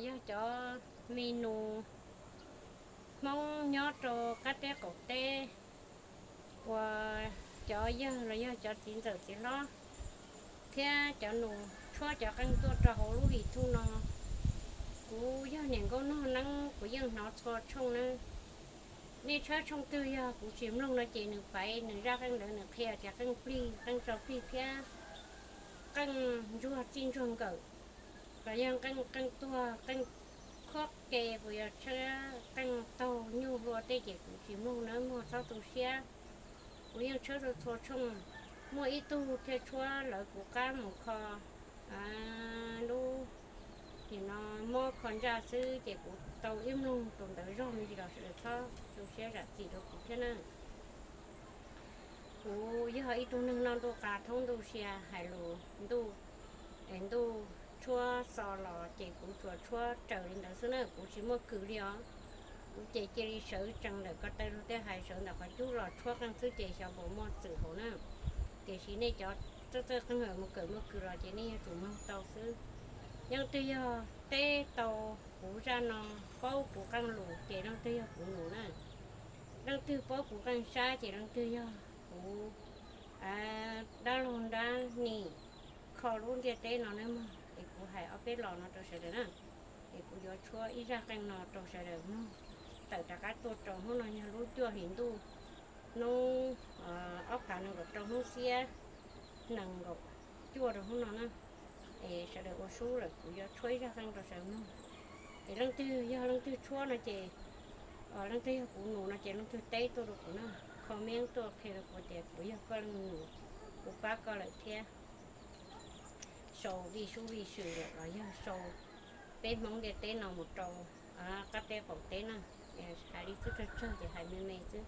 Yog cov me nus Hmoob nyob rau qab teb qaum teb, uas cov yawg los yog cov txiv ntxawm txiv hlob thiab cov nus tshuab cov qeej tuaj rau hauv lub YouTube no. Kuv yog niam nkauj Nog Neeb, kuv yeej hnov txhua tshooj na. Nej tshawb tshooj twg yog kuv tsis mloog no ces nws paiv nws zaj qeej ntawd nws qhia tias qeej plig, qeej tso plig thiab qeej ntsuag txij ntsuag nkawm, los yog qeej, qeej tuag, qeej khuab ke, puas yog tshawb qeej taug nyuj hlua tej ces kuv tsis mloog nawb mog, txhob tu siab. Kuv yeej tshawb txhua txhua tshooj. Muaj ib tug thiaj tshuab lawv kuv qab mus kho lub, nim no mob kho ntsaj xwb ces kuv tau ib mloog tus ntawd zog me ntsis los sawv daws txhob tu siab zam txim rau kuv thiab na. Kuv yog ib tug neeg noj ntuj qa thoob ntuj sia hais lus ntuj, es ntuj tshuab xo los ces kuv tsuas tshuab raws li ntawd xwb na, kuv tsis muaj kws li os. Kuv ces cia li sawv tsees ntawm ko taw luag tej hais, sawv ntawm qhov cub los tshuab qeej xwb ces xyov puas muaj txwm hauv na. Tiam sis nej cov txawj txawj qeej mus kawm muaj kws los ces nej yuav tsum mloog tau xwb. Leej twg yog teb tau kuv zaj no, paub kuv qeej lus ces leej twg yog kuv nus na. Leej twg paub kuv qeej sab ces leej twg yog kuv dab laug dab nim kho lub ntiaj teb no nawb mog. Es kuv hais ob peb los no rau sawv daws na, es kuv yuav tshuab ib zaj qeej no rau sawv daws mloog. Tawm rov qab tuaj rau hnub no yog lub cuaj hlis ntuj, hnub ob phav nees nkaum rau, hnub xiab nees nkaum cuaj rau hnub no na. Es sawv daws ua sub lawm kuv yuav tshuab ib zaj qeej rau sawv daws mloog. Es leej twg yog leej twg tshuab no ces, leej twg yog kuv nus no ces leej twg teb tuaj rau kuv na, comment tuaj qhia rau kuv tias kuv yog koj leej nus, kuv pab koj lawm thiab. Sau vij sub vij sw lawm los yog sau peb Hmoob ntiaj teb no mus rau qab teb qaum teb na. Hais li xwb, tsawg tsawg ces hais me me xwb.